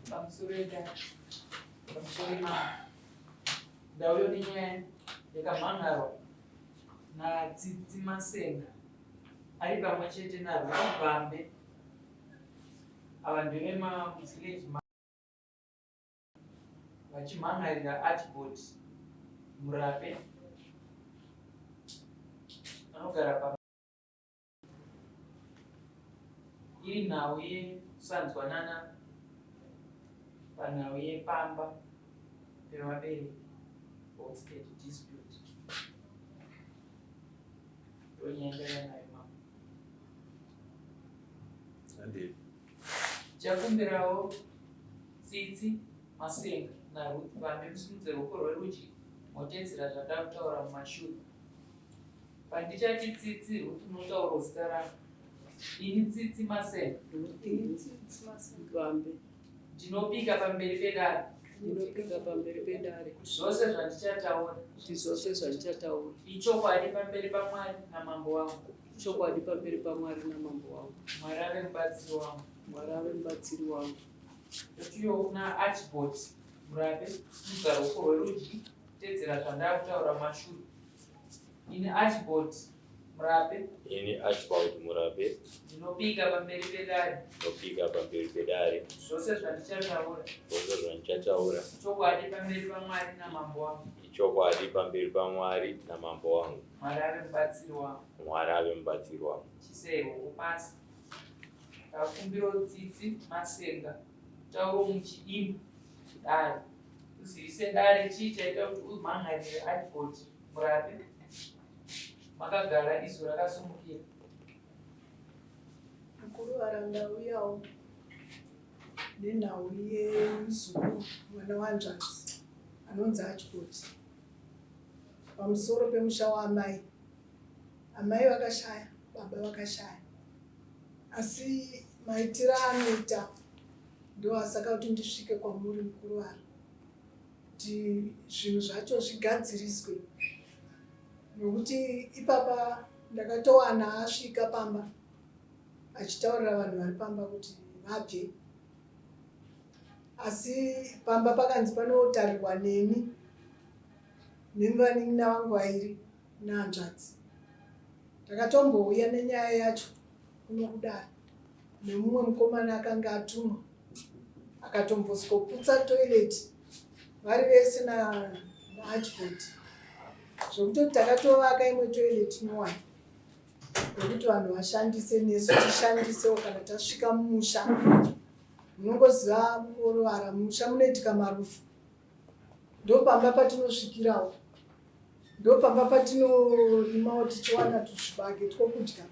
Pamusoro yedare, pamusoro yemambo. Ndauyo nenyaya yakamhan'arwa naTsitsi Masenga ari pamwe chete naRuth Vambe. Ava ndevemavillage vachimhan'arira Archibald Murape anogara pa Iri nhau yekusanzwanana panhau yepamba pevabereki, homestead dispute. Ndonyaya ndauya nayo mambo. Handei. Chakumbirawo Tsitsi Masenga naRuth Vambe musimudze ruoko rwerudyi motedzera zvandakutaura mumashure. Pandichati Tsitsi Ruth unotaura zita rangu. Ini Tsitsi Masenga. Ini Tsitsi Masenga. Vambe. Ndinopika pamberi pedare. Ndinopika pamberi pedare. Zvose zvandichataura. Kuti zvose zvandichataura. Ichokwadi pamberi paMwari namambo wangu. Ichokwadi pamberi paMwari namambo wangu. Mwari ave mubatsiri wangu. Mwari ave mubatsiri wangu. Totiyo kuna Archibald Murape, simudza ruoko rwerudyi, tedzera zvandakutaura mumashure. Ini Archibald Murape. Ini Archibald Murape. Ndinopika pamberi pedare. Ndinopika pamberi pedare. Zvose zvandichataura. Zvose zvandichataura. Chokwadi pamberi paMwari namambo wangu. Ichokwadi pamberi paMwari namambo wangu. Mwari ave mubatsiri wangu. Mwari ave mubatsiri wangu. Chisei ruoko pasi. Kakumbiro Tsitsi Masenga. Tauro muchidimbu dare. Uzivise dare chii chaita kuti umhan'arire Archibald Murape makagara izo rakasumukira. Mukuru varandauyawo nenhau yemuzukuru mwana wanzvadzi anonzi Archibald pamusoro pemusha waamai. Amai vakashaya, baba vakashaya, asi maitiro aanoita ndoasaka kuti ndisvike kwamuri mukuru varo kuti zvinhu zvacho zvigadziriswe nokuti ipapa ndakatowana asvika pamba achitaurira vanhu vari pamba kuti vabve asi pamba pakanzi panotarirwa neni nevanin'ina vangu vairi nehanzvadzi ndakatombouya nenyaya yacho kuno kudare nemumwe mukomana akanga atumwa akatombosvikoputsa toilet vari vese naArchibald zvekutoti takatovaka imwe toilet nyowani yekuti vanhu vashandise nesu tishandisewo kana tasvika mumusha munongoziva mukorowara mumusha munoitika marufu ndopamba patinosvikirawo ndopamba patinorimawo tichiwana tuzvibage twokudya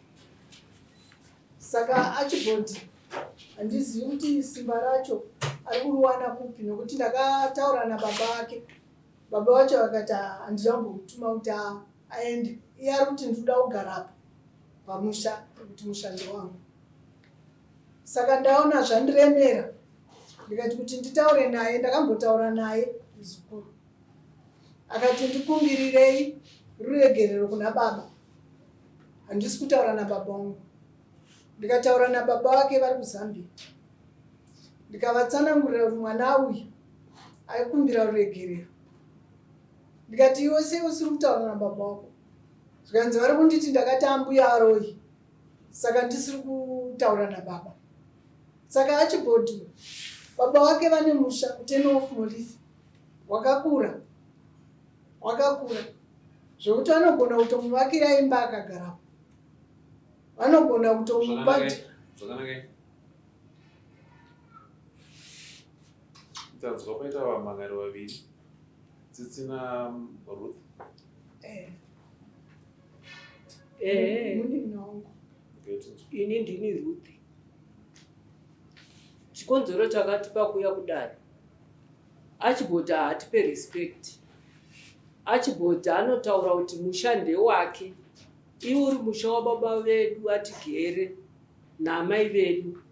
Saka Archibald handizivi kuti simba racho ari kuriwana kupi nokuti ndakataura nababa vake baba vacho vakati handina kumbomutuma kuti aende iye ari kuti ndinoda kugara apa pamusha nekuti musha ndewangu saka ndaona zvandiremera ndikati kuti nditaure naye ndakambotaura naye muzukuru akati ndikumbirirei ruregerero kuna baba handisi kutaura nababa wangu ndikataura nababa wake vari kuzambia ndikavatsanangurira kuti mwana auya aikumbira ruregerero ndikati iwe sei usiri kutaura nababa wako zvikanzi vari kunditi ndakati ambuya aroyi saka ndisiri kutaura nababa saka achibhodhi baba wake vane musha kutenof molifi wakakura wakakura zvekuti vanogona kutomuvakira imba akagarapo vanogona kutomupa zvakanaka tanzwa paita vamhangari vaviri tsitsi naruth eh. Eh. Munin'ina wangu ini ndini ruth chikonzero chakatipa kuuya kudare Archibald haatipe respect. Archibald anotaura kuti musha ndewake. Iwe uri musha wababa vedu atigere naamai vedu.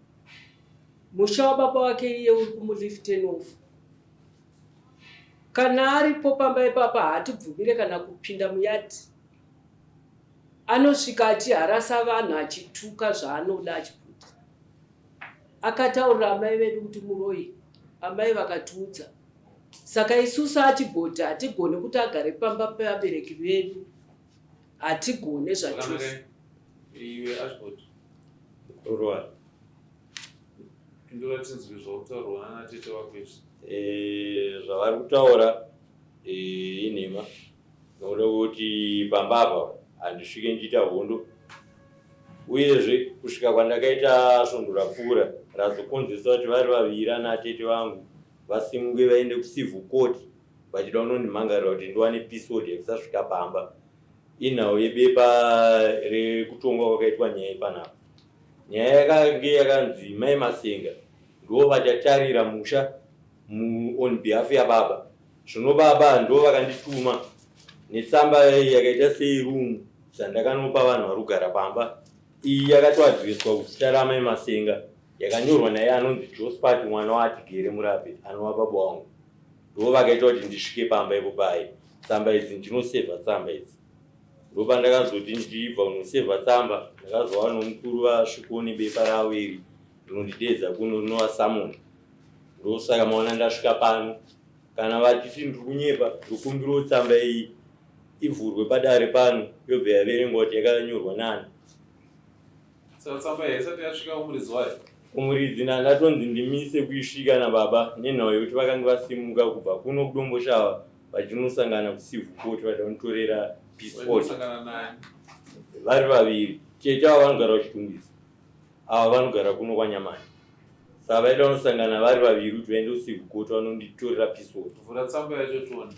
Musha wababa wake iye uri kumuliften off. Kana aripo pamba ipapa haatibvumire kana kupinda muyadhi. Anosvika achiharasa vanhu achituka zvaanoda Archibald. Akataurira amai vedu kuti muroyi. Amai vakatiudza. Saka isusu atibhodhi hatigone kuti agare pamba pevabereki vedu. Hatigone zvachose. Iwe Ashbod. Kurwa. Pindura tinzwe zvautaurwa nana tete wako izvi. Eh, zvavari kutaura eh, inhema nokuda kuti pamba apa handisvike ndichiita hondo uyezve kusvika kwandakaita svondo rapfuura razokonzeresa kuti vari vaviri ana tete vangu vasimuke vaende kucivil court vachida kunondimhangarira kuti ndiwane peace order yekusasvika pamba inhau yebepa rekutongwa kwakaitwa nyaya ipanapa nyaya yakange yakanzi mai masenga ndo vachatarira musha on behalf yababa zvino baba ndo vakandituma netsamba yakaita seirumu dzandakanopa vanhu vari kugara pamba iyi yakatoadhireswa kuzita ramai masenga yakanyorwa naye anonzi jospat mwana waatigere murape anova baba wangu ndo vakaita kuti ndisvike pamba ipo paye tsamba idzi ndinosevha tsamba idzi ndopandakazoti ndichibva kunosevha tsamba ndakazova nomukuru vasviko nebepa ravo iri rinondideedza kuno rinova samoni ndosaka maona ndasvika pano kana vachiti ndiri kunyepa ndokumbirawo tsamba iyi ivhurwe padare pano yobva yaverengwa kuti yakanyorwa nani Saka tsamba iyi haisati yasvika kumuridzi wayo? Kumuridzi ndandatonzi ndimise kuisvika nababa nenhau yekuti vakange vasimuka kubva kuno kuDomboshava vachinosangana kuCivil Court vachida kunotorera peace order. Vainosangana nani? Vari vaviri. Tete ava vanogara kuChitungwiza. Ava vanogara kuno kwaNyamani. Saka vaida kunosangana vari vaviri kuti vaende kuCivil Court vanonditorera peace order. Vhura tsamba yacho tione.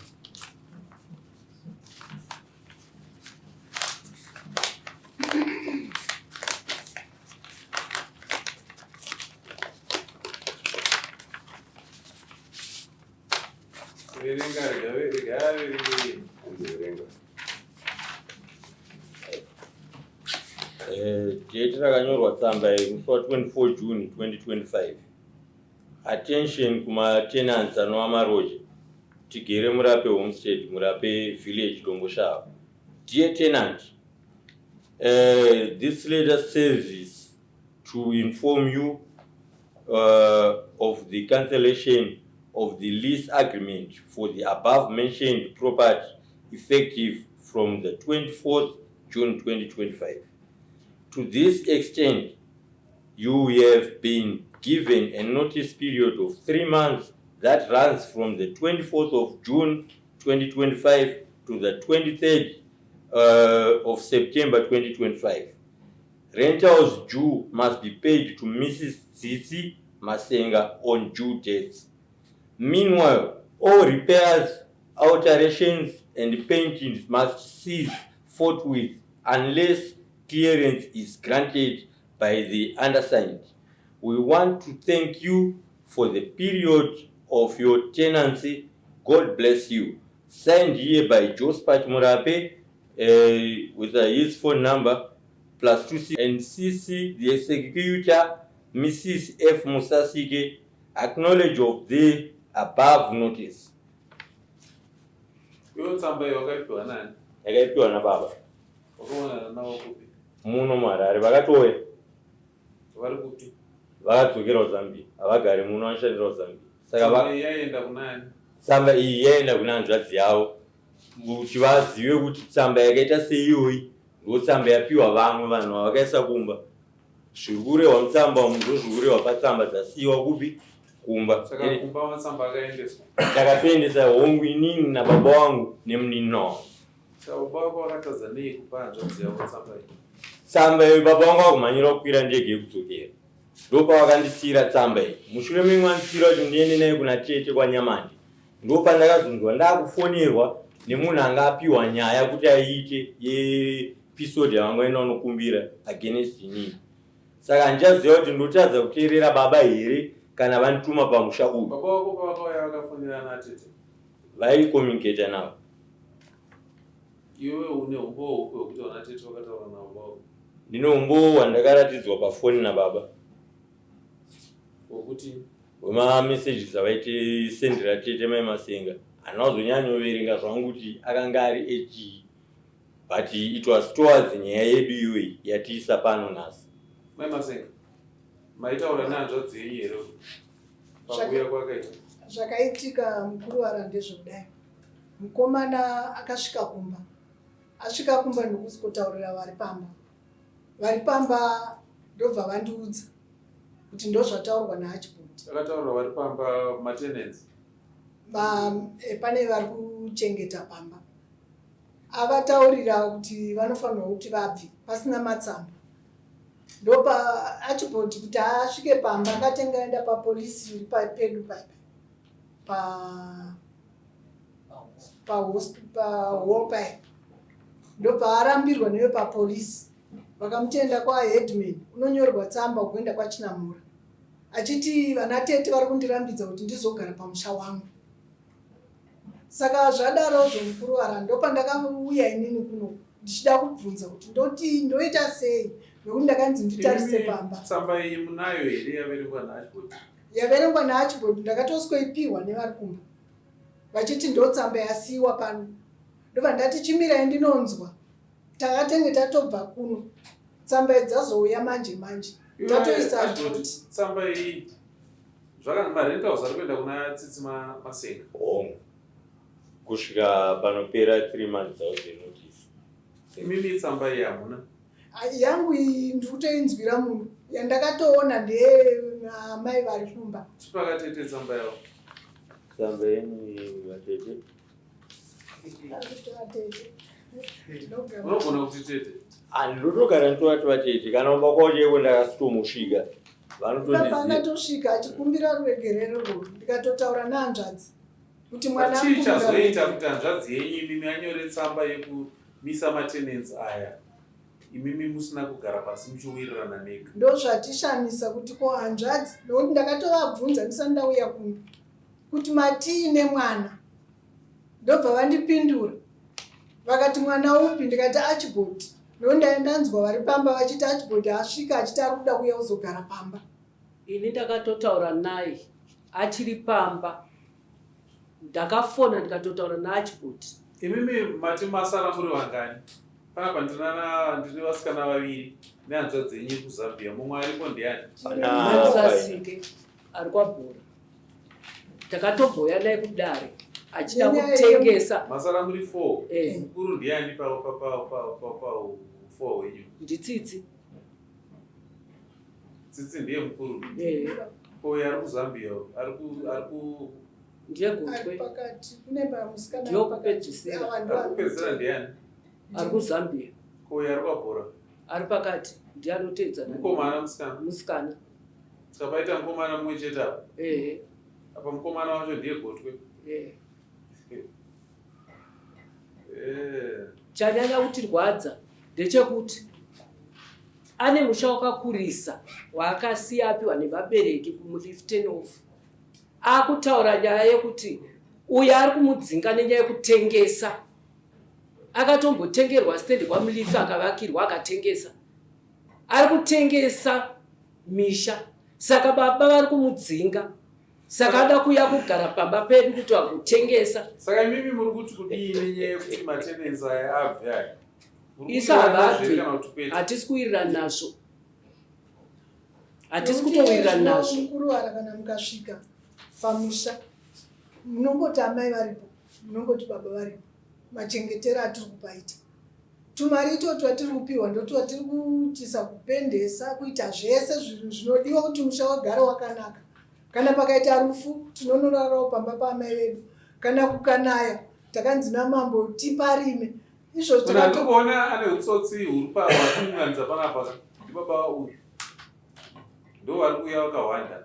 Verenga rega rega verenge. Verenga. Eh, date rakanyorwa tsamba iyi musi wa 24 June 2025. Attention kuma tenants anova maroja. Tigere Murape Homestead, Murape Village, Domboshava. Dear tenant, this letter serves to inform you of the cancellation of the lease agreement for the above mentioned property effective from the 24th June 2025. To this extent, you have been given a notice period of 3 months that runs from the 24th of June 2025 to the 23rd of September 2025. Rentals due must be paid to Mrs. Tsitsi Masenga on due dates. Meanwhile, all repairs, alterations and paintings must cease forthwith unless clearance is granted by the undersigned. We want to thank you for the period of your tenancy. God bless you. Signed here by Jospat Murape with his phone number plus 26 and CC the executor Mrs. F. Musasike acknowledge of the above notice. Iyo tsamba iyo wakaipiwa nani? Yakaipiwa nababa. Wakaonana navo kupi? Muno muHarare vakatouya. Vari kupi? Vakadzokera kuZambia. Havagari muno vanoshandira kuZambia. Saka va... Tsamba iyi yaienda kunani? Tsamba iyi yaienda kuna hanzvadzi yavo kuti vazive kuti tsamba yakaita seiyoyi ndotsamba yapiwa vamwe vanhu vavakaisa kumba. Zviri kurehwa mutsamba umu ndozviri kurehwa patsamba dzasiiwa kupi kumba. Saka kumba matsamba akaendeswa? Takatoendesa hongu inini nababa wangu nemunin'ina wangu. Saka baba vako vakatadza nei kupa hanzvadzi yavo tsamba iyi? Tsamba iyo baba vangu vakumhanyira kukwira ndege yekudzokera. Ndopavakandisiira tsamba iyi. Mushure menge vandisiira kuti ndiende nayo kuna tete kwaNyamande. Ndopandakazonzwa ndakufonerwa nemunhu anga apiwa nyaya kuti aiite yepisode yavanga vanokumbira against inini. Saka handichaziva kuti ndotadza kuteerera baba here kana vandituma pamusha uyu. Baba vako pavakauya vakafonera natete? Vaicommunicata navo. Iwe une umbowo hupi hwekuti vana tete vakataura navo baba? Ndine umbowo hwandakaratidzwa pafoni nababa. Hwekuti? Hwemamessages avaitisendera tete mai Masenga. Handina kuzonyanyoverenga zvangu kuti akanga ari echii but it was towards nyaya yedu iyoyi yatiisa pano nhasi. Mai Masenga, maitaura nehanzvadzi yenyu here? Pakuuya kwakaita Zvakaitika mukuruwara ndezvekudai. Mukomana akasvika kumba. Asvika kumba ndokusikotaurira vari pamba. Vari pamba ndobva vandiudza kuti ndozvataurwa naArchibald. Akataurira vari pamba matenants. Eh, pane vari kuchengeta pamba. Avataurira kuti vanofanirwa kuti vabve pasina matsamba. Ndopa Archibald kuti asvike pamba akatenga aenda papolisi iri pedu paipa pa pahall paya ndobva arambirwa nevepapolisi vakamutenda kwaheadman unonyorerwa tsamba kuenda kwachinamura achiti vana tete vari kundirambidza kuti ndizogara pamusha wangu saka zvadarozvo mukuru wara ndopandakauya inini kuno ndichida kubvunza kuti ndoti ndoita sei nokuti ndakanzi nditarise pamba tsamba iyi munayo here yaverengwa naArchibald yaverengwa naArchibald ndakatosikoipiwa nevari kumba vachiti ndotsamba yasiyiwa pano ndobva ndati chimirai ndinonzwa takatenge tatobva kuno tsamba idzi dzazouya manje manje tatoisa tsamba iyi zvaka marentals ari kuenda kuna Tsitsi Masenga Hongu, kusvika panopera 3 months dzavo dzenotice. Imimi tsamba iyi hamuna? Yangu iyi ndiri kutoinzwira munhu yandakatoona ndeye amai vari kumba. Chipakatete tsamba yavo. Tsamba yenyu vatete. Unogona kuti tete. Ndinotogara nditovati vatete kana kumba kwavo chaiko ndakasitomusvika vanotondiziva. Pandatosvika achikumbira ruregerero rwo ndikatotaura nehanzvadzi kuti mwana Chii chazoita kuti hanzvadzi yenyu imimi anyore tsamba yekumisa matenants aya imimi musina kugara pasi muchiwirirana nega? Ndozvatishamisa kuti ko hanzvadzi nokuti ndakatovabvunza ndisati ndauya kuno kuti matii nemwana ndobva vandipindura vakati mwana upi ndikati Archibald nokuti ndaiva ndanzwa vari pamba vachiti Archibald asvika achiti ari kuda kuuya kuzogara pamba. Ini ndakatotaura naye achiri pamba ndakafona ndikatotaura naArchibald. Imimi mati masara muri vangani? Panapa ndinana ndine vasikana vaviri nehanzvadzi yenyu iri kuZambia. Mumwe aripo ndiani? Pana Sasike ari kwaBhora. Takatobhoya naye kudare achida kutengesa. Masara muri 4. Eh. Mukuru ndiani pa pa pa pa pa pa 4 wenyu? NdiTsitsi. Tsitsi ndiye mukuru. Eh. Ko uyo ari kuZambia ari ku ari ku Ndiye Ari gotwe. pakati kune musikana Ndiyo kupedzisira. Ari kupedzisira ndiani? Ari kuZambia. Ko uyo ari kwaBhora? Ari pakati ndiye anoteedzana. Mukomana musikana? Musikana. Saka paita mukomana mumwe chete apa? Ehe. Apa mukomana wacho ndiye gotwe. Ehe. Eh. Chanyanya kutirwadza ndechekuti ane musha wakakurisa waakasiya apiwa nevabereki kumuLiften off. Akutaura nyaya yekuti uyo ari kumudzinga nenyaya yekutengesa. Akatombotengerwa stand kwaMulifi akavakirwa akatengesa. Ari kutengesa misha saka baba vari kumudzinga saka ada kuuya kugara pamba pedu kuti vagotengesa. Saka imimi muri kuti kudii nenyaya yekuti matenants aya abve aya? Isu havabve, hatisi kuwirirana nazvo, hatisi kutowirirana nazvo. Mukuruwara kana mukasvika pamusha munongoti amai varipo, munongoti baba varipo, machengetero atiri kupaita tumari itwo twatiri kupiwa ndotwatiri kuitisa kupendesa kuita zvese zvinodiwa kuti musha wagare wakanaka. Kana pakaita rufu tinonorarawo pamba paamai vedu, kana kukanaya takanzi namambo tiparime izvo. Tinoona ane utsotsi huri pawatiunganidza panapa ndibaba uyu ndo vari kuuya vakawanda.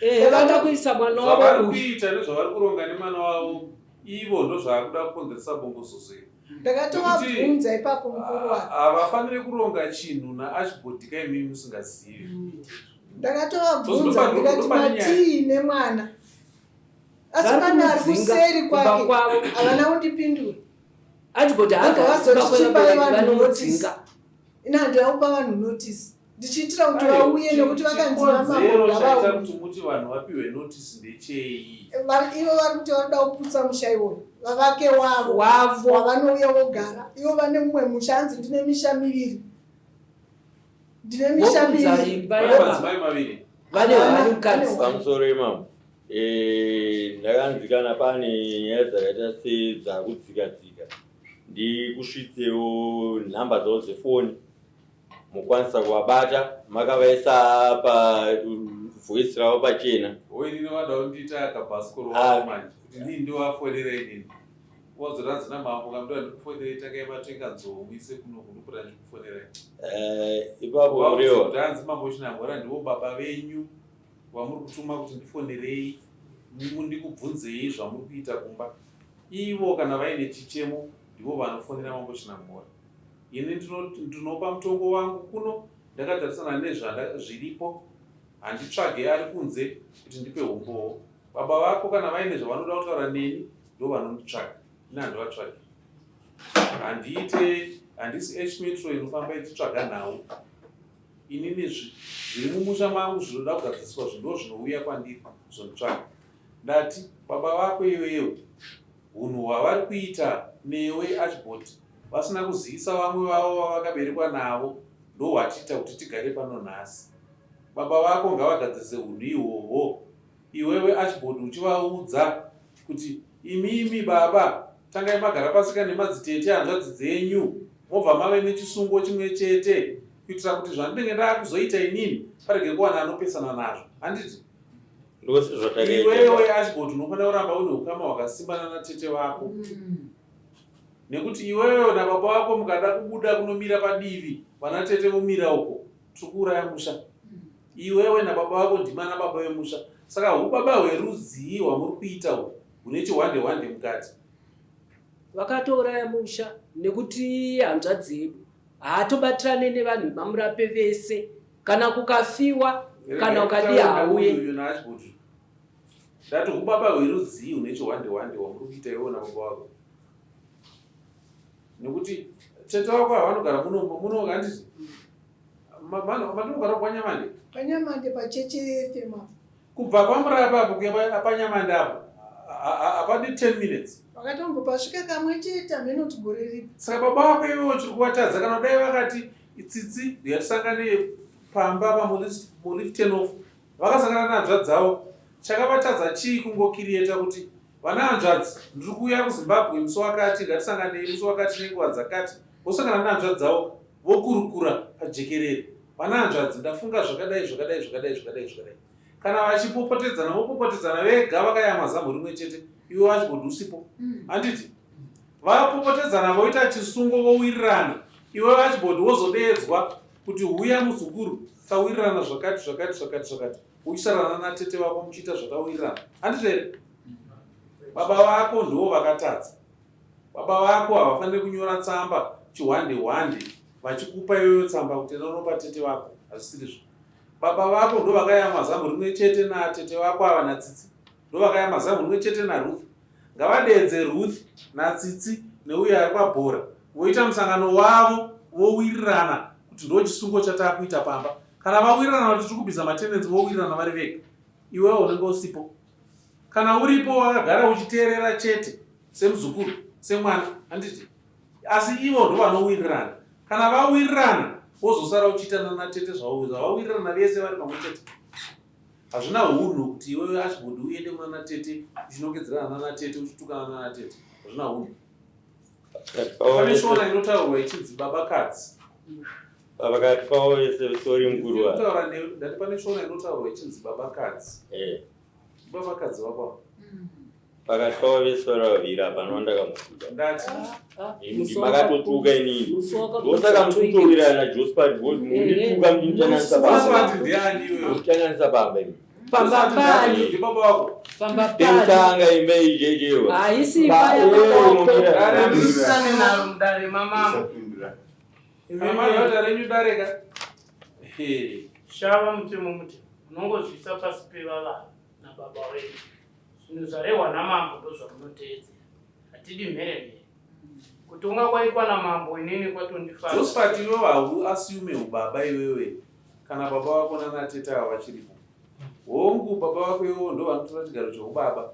Eh, vada kuisa mwana wavo zvavari kuita nezvavari kuronga nemwana wavo ivo ndozvaakuda kukonzeresa bongozozo iri. Ndakatovabvunza ipapo mukuru wake. Havafaniri kuronga chinhu naArchibald imimi musingazivi. Ndakatovabvunza ndikati matii nemwana asi pane ari kuseri kwake havana kundipindura. Archibald haagari vanomudzinga. Ini handina kupa vanhu notice ndichiitira kuti vauye nekuti vakanzi namambo ngavauye. Kuti muti vanhu vapiwe notice ndechei? Ivo vari kuti vari kuda kuputsa musha iwoyo vavake wavo wavanouya vogara. Ivo vane mumwe musha hanzi ndine misha miviri. Ndine misha miviri. Vane madzimai maviri. Vane mukadzi. Pamusoro imambo. Eh, ndakanzi kana pane nyaya dzakaita sedzakudzika dzika ndikusvitsewo nhamba dzavo dzefoni mokwanisa kuvabata makavaisa pavoice ravo pachena. Inini vada kundiita kabhasikoro Ah. wako manje kuti ndii ndivafonera inini wazoranzi namambo kamuda ndikufonerei tangai matenga nzou muise kuno kundopota ndichikufonerai. Eh, ipapo urewa Kuti hanzi mambo Chinamhora ndivo baba venyu vamuri kutuma kuti ndifonerei ndikubvunzei zvamuri kuita kumba. Ivo kana vaine chichemo ndivo vanofonera mambo Chinamhora. Ini ndinopa mutongo wangu kuno ndakatarisana nezviripo, handitsvage ari kunze kuti ndipe humbowo. Baba vako kana vaine zvavanoda kutaura neni ndo vanonditsvaga, ini handivatsvagi. Handiite, handisi H Metro inofamba ichitsvaga nhau. Inini zviri mumusha mangu zvinoda kugadziriswa ndo zvinouya kwandiri kuzonditsvaga. Ndati baba vako iwewe hunhu hwavari kuita newe Archibald vasina kuzivisa vamwe vavo vavakaberekwa navo ndohwatiita kuti tigare pano nhasi. Baba vako ngavagadzirise hunhu ihwohwo iwewe Archibald uchivaudza kuti imimi baba tangai magara pasika nemadzitete hanzvadzi dzenyu mobva mave nechisungo chimwe chete kuitira kuti zvandinenge ndakuzoita inini parege kuwana anopesana nazvo handiti? Iwewe Archibald unofanira kuramba une ukama hwakasimba nanatete vako nekuti iwewe nababa vako mukada kubuda kunomira padivi vanatete vomira uko tiri kuuraya musha. Iwewe nababa vako ndima nababa vemusha, saka hubaba hwerudzii hwamuri kuita uhu hune chihwande hwande mukati? Vakatouraya musha nekuti hanzvadzi yedu haatobatirane nevanhu vemamurape vese, kana kukafiwa kana ukadi hauye. Uyu naArchibald ndati hubaba hwerudzii hune chihwande hwande hwamuri kuita iwewe nababa vako, nekuti tete vako havanogara muno muno handiti matinogara kwaNyamande? PaNyamande pacheche FM apo. Kubva paMurapa apo kuya paNyamande apo hapadi 10 minutes. Vakatombopasvika kamwe chete, hameno kuti gore ripi. Saka baba vako iwewe chiri kuvatadza kana kudai vakati tsitsi yatisangane pamba pamulift 10 off vakasangana nehanzvadzi dzavo, chakavatadza chii kungokiriyeta kuti vana hanzvadzi ndiri kuuya kuZimbabwe musi wakati, ngatisanganei musi wakati nenguva dzakati, vosangana nehanzvadzi dzavo vokurukura pajekerere, vana hanzvadzi ndafunga zvakadai zvakadai zvakadai zvakadai zvakadai. Kana vachipopotedzana vopopotedzana vega vakayamwa zamhu rimwe chete, iwe vachigodi usipo handiti? Vapopotedzana voita chisungo vowirirana, iwe vachigodi wozodeedzwa kuti huya muzukuru tawirirana zvakati zvakati zvakati zvakati, uchisarana natete vako muchiita zvatawirirana handiti here? Baba vako ndivo vakatadza. Baba vako havafaniri kunyora tsamba chihwande hwande vachikupa iyoyo tsamba kuti enda unopa tete vako, hazvisirizvo. Baba vako ndo vakayamwa zamhu rimwe chete natete vako ava naTsitsi, ndo vakayamwa zamhu rimwe chete naRuth. Ngavadeedze Ruth naTsitsi neuyo ari kwabhora voita musangano wavo vowirirana kuti ndo chisungo chatakuita pamba. Kana vawirirana kuti tiri kubvisa matenenzi vowirirana vari vega, iwewe unenge usipo. Kana uripo wakagara uchiteerera chete semuzukuru semwana handiti, asi ivo ndo vanowirirana. Kana vawirirana wozosara uchiita nanatete zvavawirirana vese vari pamwe chete. Hazvina hunhu kuti iwewe Archibald uende kuna natete uchinongedzerana nanatete uchitukana nanatete, hazvina hunhu. Pane shona inotaurwa ichinzi babakadzi. Pakati pavo vese sori mukuru wa. Ndikutaura newe ndati pane shona inotaurwa ichinzi babakadzi. Eh. Babakadzi vako. Pakati pavo vese vari vaviri hapana wandakamutuka. Ndati Imi makatotuka inini. Ndosaka muchitowirirana naJosephat because mundituka muchinditanganisa pamba. Josephat ndiani iwewe? Muchitanganisa pamba imi. Pamba pani. Ndi baba wako. Pamba pani. Pekutanga imba ijejewa. Haisi imba yababa wako. Musane naro mudare mamambo. Imi mazvata renyu dareka. He. Shava mutemo mutemo unongozviisa pasi pevavana nababa wenyu. Zvinhu zvarehwa namambo ndozvamunoteedzera. Hatidi mheremhere. Kutonga kwaitwa namambo inini kwatondifadza. Josephat iwewe hauasiume hubaba iwewe kana baba vako nanatete ava vachiripo. Hongu baba vako iwewe ndo vanotora chigaro cheubaba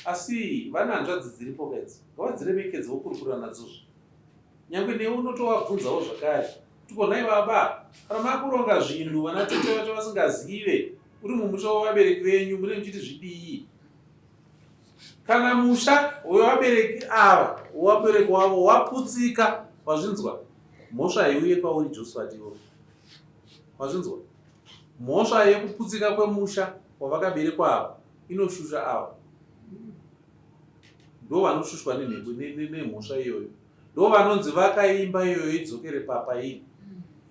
asi vane hanzvadzi dziripo ka idzi ngavadziremekedze vokurukura nadzozve. Nyangwe newe unotovabvunzawo zvakare kuti ko nhai baba kana makuronga zvinhu vana tete vacho vasingazive uri mumusha wavabereki venyu munenge muchiti zvidii? Kana musha wevabereki ava wevabereki wavo waputsika, wazvinzwa? Mhosva haiuye kwauri Joshua iwe. Wazvinzwa? Mhosva yekuputsika kwemusha wavakaberekwa ava inoshusha ava. Ndo vanoshushwa nemhepo nemhosva iyoyo. Ndo vanonzi vakaimba iyoyo idzokere papa iri.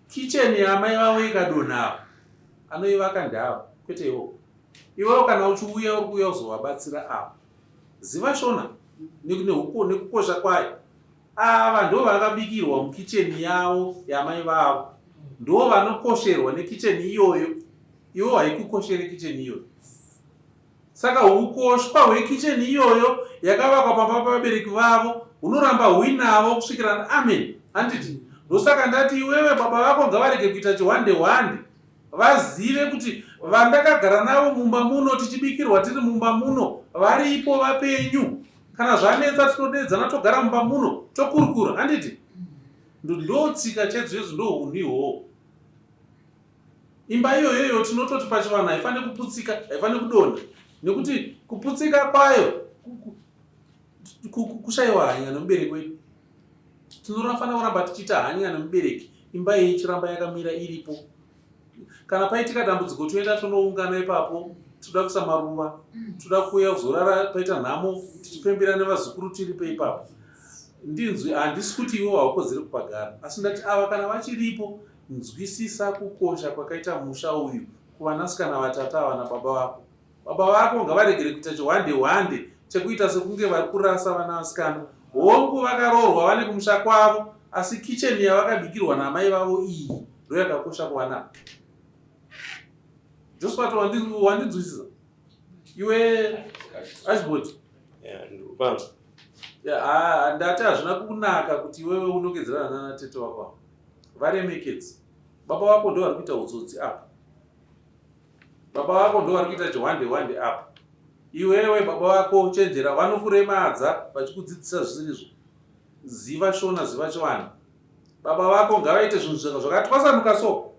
Kitchen yaamai vavo ikadonha apa anoivaka ndava kwete iwo. Iwewo kana uchiuya uri kuuya kuzovabatsira ava. Ziva Shona nekukosha kwayo. Ava ndo vakabikirwa mukicheni yavo yamai vavo. Ndo vanokosherwa nekicheni iyoyo. Iwe haikukoshere kicheni iyoyo. Saka hukoshwa hwekicheni iyoyo yakavakwa pamba pavabereki vavo hunoramba huinavo kusvikira amen. Handiti? Ndosaka ndati iwewe baba vako ngavarege kuita chihwande hwande. Vazive kuti vandakagara navo mumba muno tichibikirwa tiri mumba muno varipo vapenyu. Kana zvanetsa tinodeedzana togara mumba muno tokurukura. Handiti? Ndotsika chaidzo idzo ndohunhu ihwohwo. Imba iyoyoyo tinototi pachivanhu haifaniri kuputsika, haifaniri kudonha nekuti kuputsika kwayo kushaiwa hanya nomubereki wedu. Tinofanira kuramba tichiita hanya nomubereki, imba iyi ichiramba yakamira iripo. Kana paitika dambudziko toenda tonoungana ipapo, toda kuisa maruva, toda kuuya kuzorara paita nhamo tichipembera nevazukuru tiripo ipapo. Ndinzwi, handisi kuti iwe haukodzeri kupagara, asi ndati ava kana vachiripo Nzwisisa kukosha kwakaita musha uyu kuvanasikana vatatu ava nababa vako. Baba vako ngavaregere kuita chihwande hwande chekuita sekunge vari kurasa vana vasikana. Hongu vakaroorwa vane kumusha kwavo asi kitchen yavakabikirwa naamai vavo iyi ndoyakakosha kuvana ava. Josphat wandinzwisisa? Iwe Ashbot. Yeah, ndiri Yeah, ndati hazvina kunaka kuti iwewe unongedzerana nana tete wako ava. Varemekedze. Baba vako ndo vari kuita utsotsi apa. Baba vako ndo vari kuita chihwande hwande apa. Iwewe baba vako chenjera vanokuremadza vachikudzidzisa zvisirizvo. Ziva Shona ziva chivanhu. Baba vako ngavaite zvinhu zvakatwasanuka so.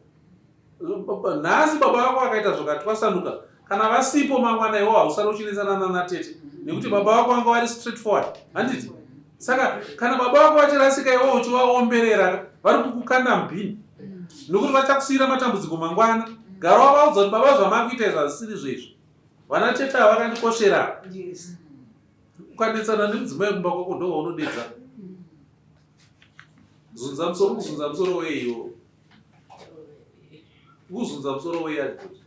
Nhasi baba vako vakaita zvakatwasanuka kana vasipo mangwana iwo hausari uchinetsana nana tete nekuti baba vako vanga vari straight forward handiti saka kana baba vako vachirasika iwo uchivaomberera vari kukukanda mubhini nekuti vachakusiyira matambudziko mangwana gara wavaudza kuti baba zvamakuita izvi hazvisiri zvezvo vana tete ava vakandikoshera ukanetsana nemudzimai kumba kwako ndovaunodedza zunza musoro kuzunza musoro weiwo kuzunza musoro wei advocate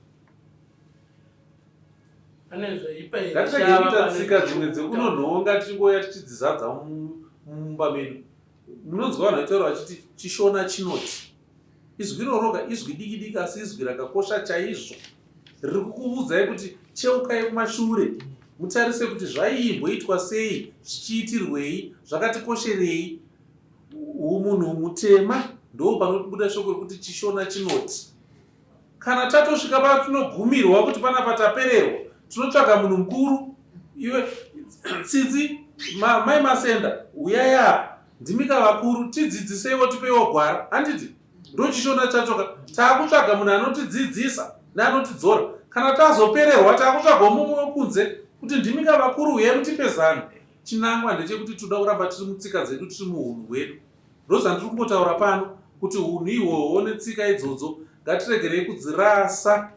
Ngatiregei kuita tsika dzimwe dzekunonhonga tichingouya tichidzizadza mumba medu. Munonzwa vanhu vachitaura vachiti chishona chinoti. Izwi iroroka izwi diki diki asi izwi rakakosha chaizvo. Riri kukuudzai kuti cheukai kumashure mutarise kuti zvaiimboitwa sei, zvichiitirwei, zvakatikosherei. Humunhu mutema ndo panobuda shoko rekuti chishona chinoti. Kana tatosvika patinogumirwa kuti panapa tapererwa, tinotsvaga munhu mukuru. Iwe Tsitsi, ma, mai Masenda, huyai apa. Ndimika vakuru, tidzidziseiwo tipeiwo gwara. Handiti? Ndochishona chacho ka. Taakutsvaga munhu anotidzidzisa neanotidzora. Kana tazopererwa taakutsvagawo mumwe wekunze kuti ndimika vakuru huyai mutipe zano. Chinangwa ndechekuti tinoda kuramba tiri mutsika dzedu tiri muhunhu hwedu. Ndozvandiri kumbotaura pano kuti hunhu ihwohwo netsika idzodzo ngatiregerei kudzirasa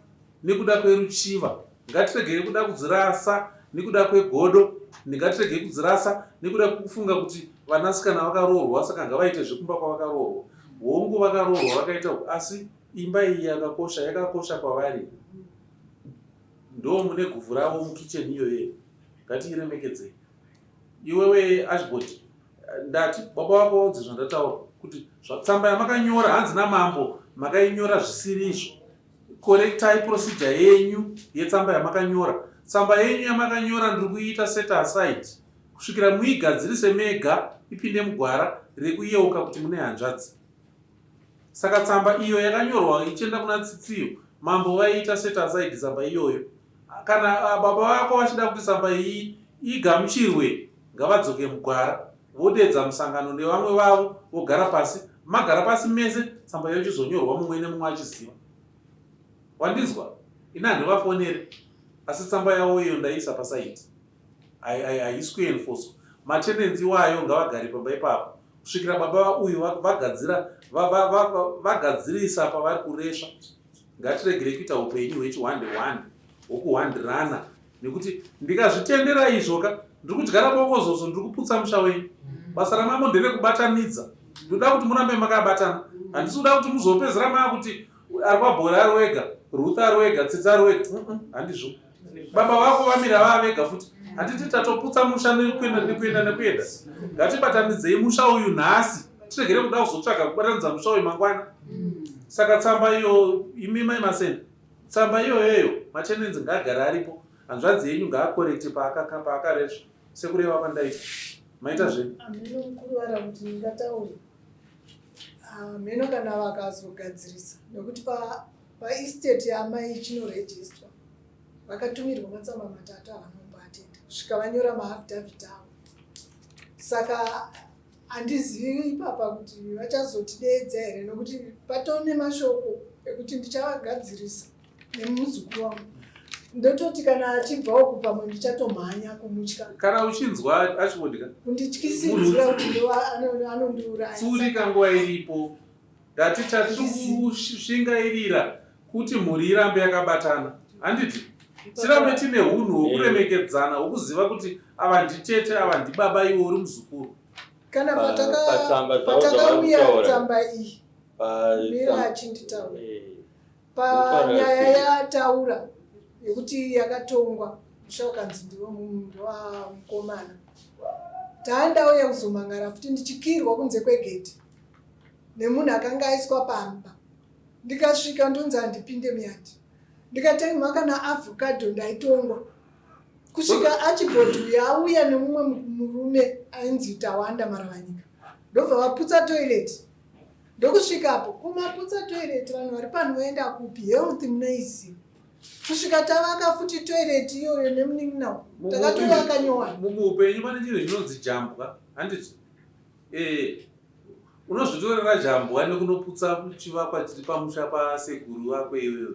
nekuda kweruchiva, ngatiregerei kuda kudzirasa nekuda kwegodo, ngatiregei kudzirasa nekuda kwekufunga kuti vanasikana vakaroorwa saka ngavaite zvekumba kwavakaroorwa. Hongu vakaroorwa vakaita asi imba iyi yakakosha, yakakosha kwavari. Ndo mune guvhu ravo mukitchen iyoyo, ngatiiremekedzei. Iwewe Ashbot ndati baba vako vaudze zvandataura kuti tsamba yamakanyora hanzi namambo makainyora zvisiri izvo korektai procedure yenyu yetsamba yamakanyora tsamba yenyu yamakanyora ndiri kuiita set aside kusvikira muigadzirise mega ipinde mugwara rekuyeuka kuti mune hanzvadzi saka tsamba iyo yakanyorwa ichienda kuna tsitsiyo mambo vaiita set aside tsamba iyoyo Kana baba vako vachida kuti tsamba iyi igamuchirwe ngavadzoke mugwara vodedza musangano nevamwe vavo vogara pasi. Magara pasi mese tsamba yochizonyorwa mumwe nemumwe achiziva. Wandinzwa? Ini handivafonere asi tsamba yavo iyo ndaiisa pasaidi. Haisi kuenforcwa. Matenants iwayo ngavagare pamba ipapo kusvikira baba uyu vagadzira vagadzirisa pavari kuresva. Ngatiregerei kuita upenyu hwechihwande hwande hwokuhwandirana nekuti ndikazvitendera izvo ka ndiri kudyara bongozozo ndiri kuputsa musha wenyu. Basa ramambo nderekubatanidza. Ndoda kuti murambe makabatana. Handisi kuda kuti muzopedzera maakuti ari kwabhora ari wega, Ruth ari wega, Tsitsi ari wega. Handizvo. Baba vako vamira vava vega futi. Handiti tatoputsa musha nekuenda nekuenda nekuenda. Ngatibatanidzei musha uyu nhasi tiregere kuda kuzotsvaga kubatanidza musha uyu mangwana. Saka tsamba iyo imi mai Maseni, tsamba iyoyoyo matenenzi ngaagare aripo, hanzvadzi yenyu ngaakorekte paakaresva sekureva kwandaita. Maita zvenyu. Hameno mukuru vara kuti ndingataure. Hameno kana vakazogadzirisa nekuti pa paestate yaamai ichinoregistwa vakatumirwa matsamba matatu havana kumboatenda kusvika vanyora maaffidavit avo. Saka handizivi ipapa kuti vachazotideedza here nokuti patone mashoko ekuti ndichavagadzirisa nemuzukuru wangu. Ndototi kana achibva uku pamwe ndichatomhanya kumutya. Kana uchinzwa achibodika. Kundityisidzira kuti anondiuraya. Tsurika nguva iripo. Ndati chatiri kushingairira kuti mhuri irambe yakabatana. Handiti? Tirambe tine hunhu hwokuremekedzana hwokuziva kuti ava nditete ava ndibaba iwe uri muzukuru. Kana patsamba dzavo patakauya dzavari tsamba iyi mira achinditaura panyaya yataura yekuti yakatongwa musha ukanzi ndewamukomana taandauya kuzomangara futi ndichikirwa kunze kwegedhi nemunhu akanga aiswa pamba. Ndikasvika ndonzi handipinde muyadhi. Ndikatemha kana avocado ndaitongwa. Kusvika Archibald uyo auya nemumwe murume ainzi Tawanda Maravanyika. Ndobva vaputsa toilet. Ndokusvikapo kumaputsa toilet vanhu vari pano voenda kupi? Health munoiziva. Kusvika tavaka futi toilet iyoyo nemunin'ina takatovaka nyowani. Muupenyu pane chinhu chinonzi jambwa, handiti? Unozvitorera jambwa nekunoputsa chivakwa chiri pamusha pasekuru vako iwewe.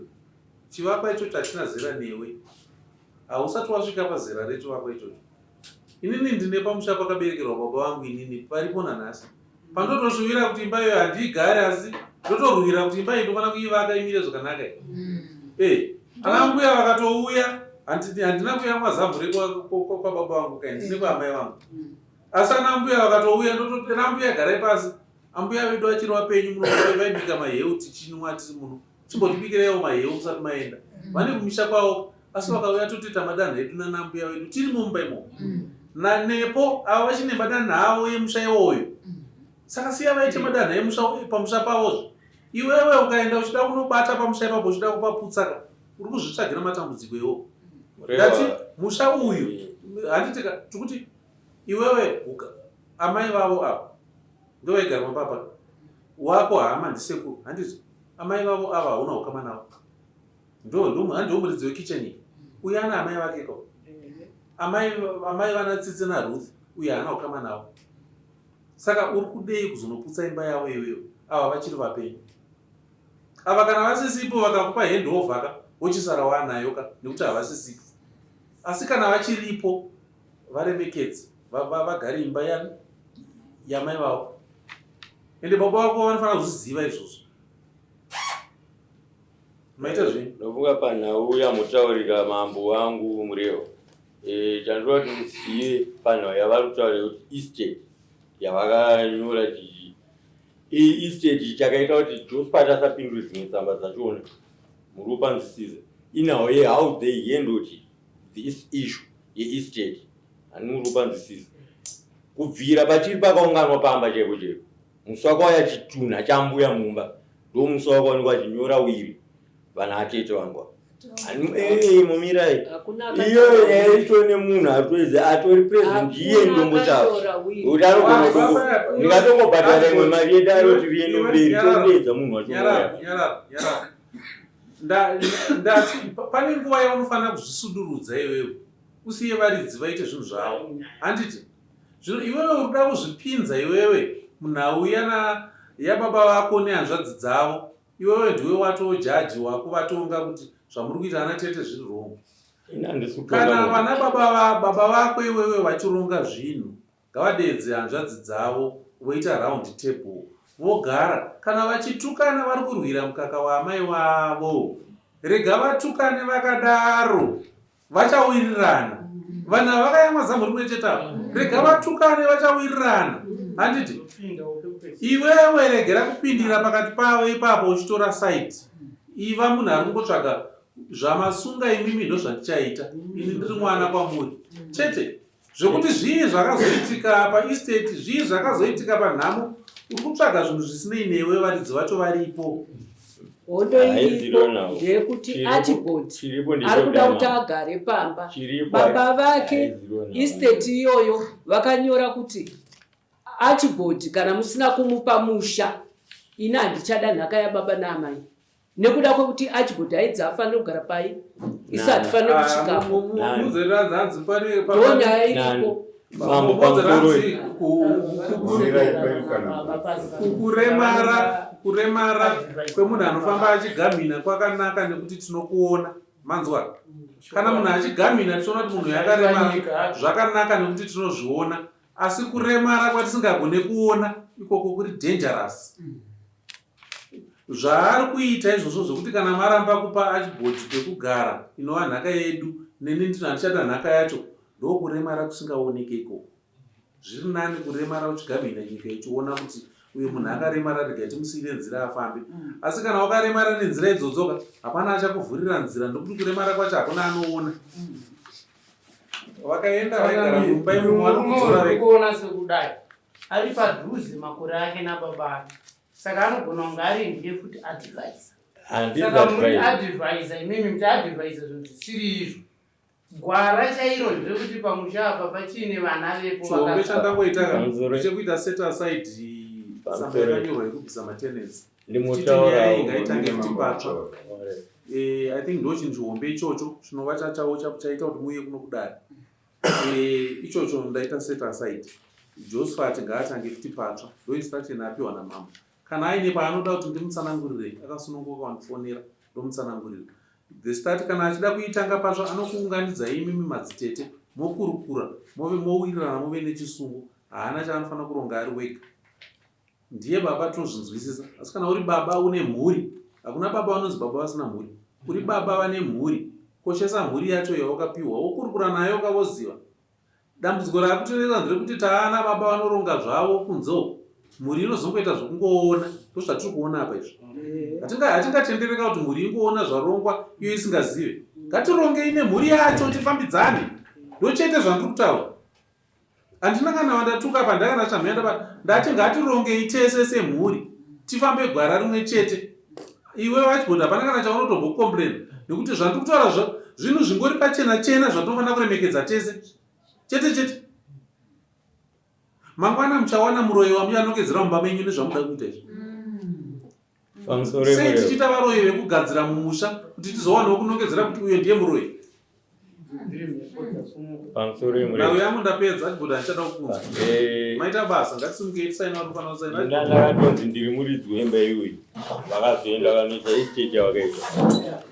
Chivakwa ichocho hachina zera newe. Hausati wasvika pazera rechivakwa ichocho. Inini ndine pamusha pakaberekerwa baba vangu inini paripo nanhasi. Pandotoshuvira kuti imba iyoyo handiigare asi ndotorwira kuti imba iyi ndofanira kuivaka imire zvakanaka. Ana mbuya vakatouya handina kuyamwa zamhu rekwababa vangu kai ndine kwaamai vangu. Asi ana mbuya vakatouya ndototi ana mbuya garai pasi. Ambuya vedu vachiri vapenyu muno vaibika maheu tichinwa tiri muno. Chimbotibikireiwo maheu musati maenda. Vane kumisha kwavo asi vakauya totoita madanho edu nana mbuya vedu tiri mumba imomo. Nanepo ava vachine madanho avo emusha iwoyo. Saka siya vaite madanho emusha pamusha pavozve. Iwewe ukaenda uchida kunobata pamusha ipapo uchida kupaputsa ka uri kuzvitsvagira matambudziko iwowo. Ndati musha uyu handiti ka tikuti iwewe amai vavo ava ndovaigara mapapa wako hama ndisekuru handiti amai vavo ava hauna ukama navo ndo muridzi wekitchen iyi uyu ana amai vake ko amai vana Tsitsi naRuth uyu haana ukama navo. Saka uri kudei kuzonoputsa imba yavo iwewe ava vachiri vapenyu? Ava kana vasisipo vakakupa handover ka wochisara waanayo ka nekuti havasisipo. Asi kana vachiripo varemekedze vagare imba yamai vavo. Ende baba vako vanofanira kuzviziva izvozvo. Maita zvenyu. Ndofunga panhau yamutaurika mambo wangu Murewa. Chandinoda kuti muzive panhau yavari kutaura yekuti estate yavakanyora chichi. Iyi estate chakaita kuti Josphat asapindure dzimwe tsamba dzachona muri kupanzwisisa. Inhau ye how they handled this issue yeestate. Hani muri kupanzwisisa. Kubvira pachiri pakaunganwa pamba chaipo chaipo. Musi wakauya chitunha chambuya mumba ndomusi wakaonekwa achinyora wiri vana atete vangu mumirai iyo nyaya itori nemunhu atoedza atori president iye ndombo chavo kuti anogona kutongo ndingatongobhadhara imwe mari yedu aroti riende mberi tondeedza munhu wacho. Ndati pane nguva yaunofanira kuzvisudurudza iwewe usiye varidzi vaite zvinhu zvavo, handiti? Zvino iwewe uri kuda kuzvipinza iwewe munhau yana yababa vako nehanzvadzi dzavo. Iwewe ndiwe watoo jaji wakuvatonga kuti zvamuri kuita ana tete zviri wrong. Kana vana baba baba vako iwewe vachironga zvinhu ngavadeedze hanzvadzi dzavo voita round table vogara. Kana vachitukana vari kurwira mukaka waamai wavo. Rega vatukane vakadaro vachawirirana. Vanhu ava vakayamwa zamu rimwe chete ava. Rega vatukane vachawirirana. Handiti? Iwewe regera kupindira pakati pavo ipapo uchitora side. Iva munhu ari kungotsvaga zvamasunga imimi ndozvandichaita ini ndiri mwana kwamuri chete zvekuti zvii zvakazoitika paestate zvii zvakazoitika panhamo uri kutsvaga zvinhu zvisinei newe varidzi vacho varipo hondo iripo ndeyekuti archibald ari kuda kuti agare pamba baba vake estate iyoyo vakanyora kuti archibald kana musina kumupa musha ini handichada nhaka yababa naamai nekuda kwekuti archibald aidzi afanire kugara pai isu hatifanire ah, kusvikapo ndonyaya iripo kuremara kuremara kwemunhu anofamba achigamhina kwakanaka nekuti tinokuona manzwa kana munhu achigamhina tichiona kuti munhu yakaremara zvakanaka nekuti tinozviona asi kuremara kwatisingagone kuona ikoko kuri dangerous mm. Zvaari kuita izvozvo zvekuti kana maramba kupa Archbold pekugara inova nhaka yedu neni ndino handichada nhaka yacho ndokuremara kusingaoneke ikoko. Zviri nani kuremara uchigamhina nyika ichiona kuti uyo munhu akaremara rega timusiire nzira afambe. Asi kana wakaremara nenzira idzodzoka hapana achakuvhurira nzira nekuti kuremara kwacho hakuna anoona. Vakaenda vaigara mumba imomo vari kudzora vega. Kuona sekudai ari padhuze makore ake nababa ake saka anogona kunge ari ndiye futi advisor saka muri advisor imimi muti advisor zvinhu zvisiri izvo gwara chairo nderekuti pamusha apa pachiine vana vepo chihombe chandangoita ka chekuita set aside tsamba yakanyorwa yekubvisa matenants tichinyaya ngaitange futi patsva eh, i think ndo chinhu chihombe ichocho chinova chachawo chaita kuti muuye kuno kudare Eh, ichocho ndaita set aside josephat ngaatange futi patsva ndo instruction apiwa namambo kana aine paanoda kuti ndimutsanangurire akasununguka wandifonera ndomutsanangurira the start kana achida kuitanga patsva anokuunganidza imimi madzitete mokurukura move mowirirana move nechisungo haana chaanofanira kuronga ari wega ndiye baba tinozvinzwisisa asi kana uri baba une mhuri hakuna baba vanonzi baba vasina mhuri uri baba vane mhuri koshesa mhuri yacho yawakapiwa wokurukura nayo ukavoziva dambudziko raakutinetsa nderekuti taana baba vanoronga zvavo kunze uko mhuri inozongoita zvekungoona ndozvatiri kuona apa izvi hatingatendereka kuti mhuri ingoona zvarongwa iyo isingazive ngatirongei nemhuri yacho tifambidzane ndochete zvandiri kutaura Handina kana wandatuka apa ndakana chamhanya ndaba ndati ngatirongei tese semhuri tifambe gwara rimwe chete. Iwe wachibonda hapana kana chaunotombocomplain nekuti zvandiri kutaura zva zvinhu zvingori pachena chena zvatinofanira kuremekedza tese chete chete. Mangwana muchawana muroyi wamuchanongedzera mumba menyu nezvamuda kuita izvi. Pamusoro Sei tichiita varoyi vekugadzira mumusha kuti tizowanawo kunongedzera kuti uyo ndiye muroyi? Pamusoro Nhau yangu ndapedza achibhuda handichada kukunzwa. Eh. Maita basa ngatisimukei tisaina vari kufanira kusaina. Ndakatonzi ndiri muridzi wemba iyoyi. Vakazoenda vanoita estate yavakaita.